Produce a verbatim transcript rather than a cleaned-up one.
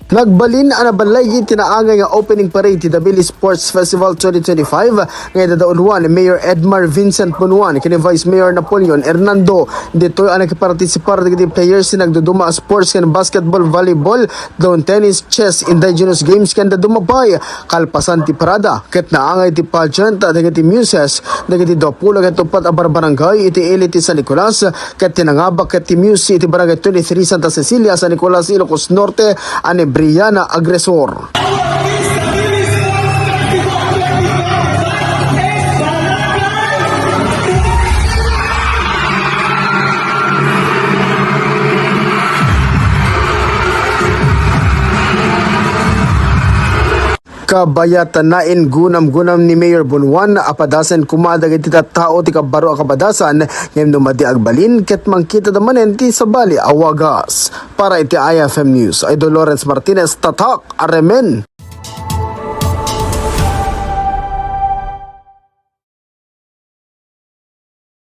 Nagbalin a nabalaygi ti naangay nga opening parade ti Dabili Sports Festival twenty twenty-five nga idadauluan ni Mayor Edmar Vincent Bonuan ken ni Vice Mayor Napoleon Hernando. Ditoy a nakipartisipar dagiti players ti nagduduma a sports ken basketball, volleyball, lawn tennis, chess, indigenous games ken dadduma pay. Kalpasan ti parada, ket naangay ti pageant dagiti muses dagiti duapulo ket uppat a barbarangay iti ili ti San Nicolas, ket ti nangabak ket ti muse iti Barangay twenty-three Santa Cecilia, San Nicolas, Ilocos Norte, a ni Brianna Agresor. Kabayat a naingunam-gunam ni Mayor Bonuan a padasen koma dagiti tattao ti kabbaro a kabadasan, ngem no madi agbalin, ket mangkitada manen ti sabali a wagas. Para iti I F M News, Idol Lawrence Martinez, Tatak, Aremen.